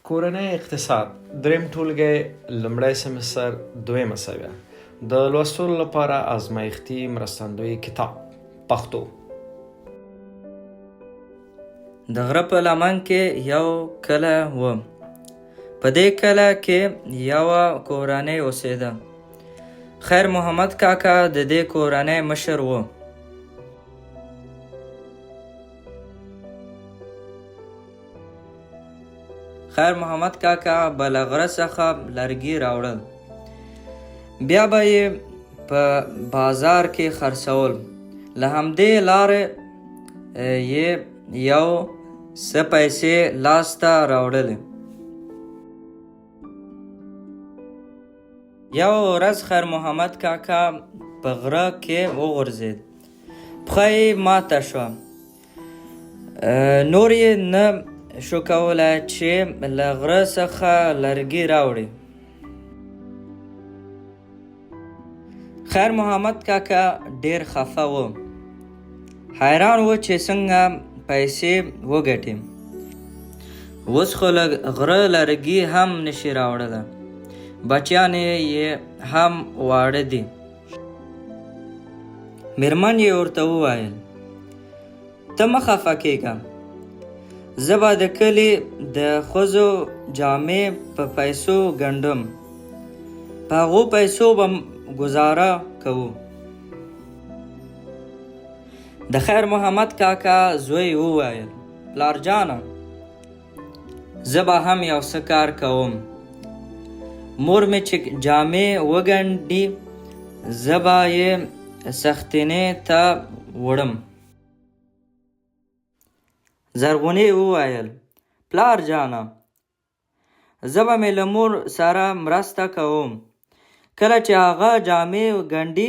کورنی اقتصاد دریم ټولګی لومړی سمستر دویمه سویه د لوستلو لپاره ازمایښتي مرستندوی کتاب پښتو. د غره په لمن کې یو کلی و. په دې کلی کې یوه کورنۍ اوسېده. خیر محمد کاکا د دې کورنۍ مشر و. خیر محمد کاکا به له غره څخه لرګي راوړل، بیا به یې په بازار کې خرڅول. له همدې لارې یې یو څه پیسې لاسته راوړلې. یوه ورځ خیر محمد کاکا په غره کې وغورځېد، پښه یې ماته شوه. نور یې نه شو کولای چې له غره څخه لرګي راوړي. خیر محمد کاکا ډېر خفه و، حیران و چې څنګه پیسې وګټي. اوس خو له غره لرګي هم نشي راوړلی، بچیان یې هم واړه دي. میرمن یې ورته وویل: ته مه خفه کېږه، زه به د کلي د ښځو جامې په پیسو ګنډم، په هغو پیسو به ګوزاره کوو. د خیر محمد کاکا زوی وویل: پلار جانه، زه به هم یو څه کار کوم. مور مې چې جامې وګنډي، زه به یې سختینې ته وړم. زرغونې وویل: پلار جانه، زه به مې له مور سره مرسته کوم. کله چې هغه جامې ګنډي،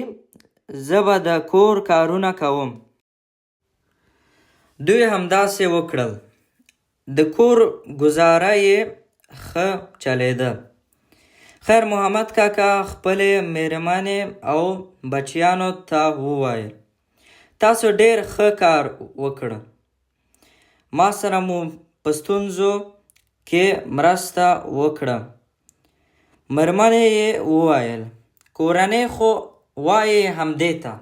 زه به د کور کارونه کوم. دوی همداسې وکړل. د کور ګوزاره یې ښه چلېده. خیر محمد کاکا خپلې مېرمنې او بچیانو ته وویل: تاسو ډېر ښه کار وکړ، ما سره مو په ستونزو کې مرسته وکړه. مېرمنې یې وویل: کورنۍ خو وایي همدې ته.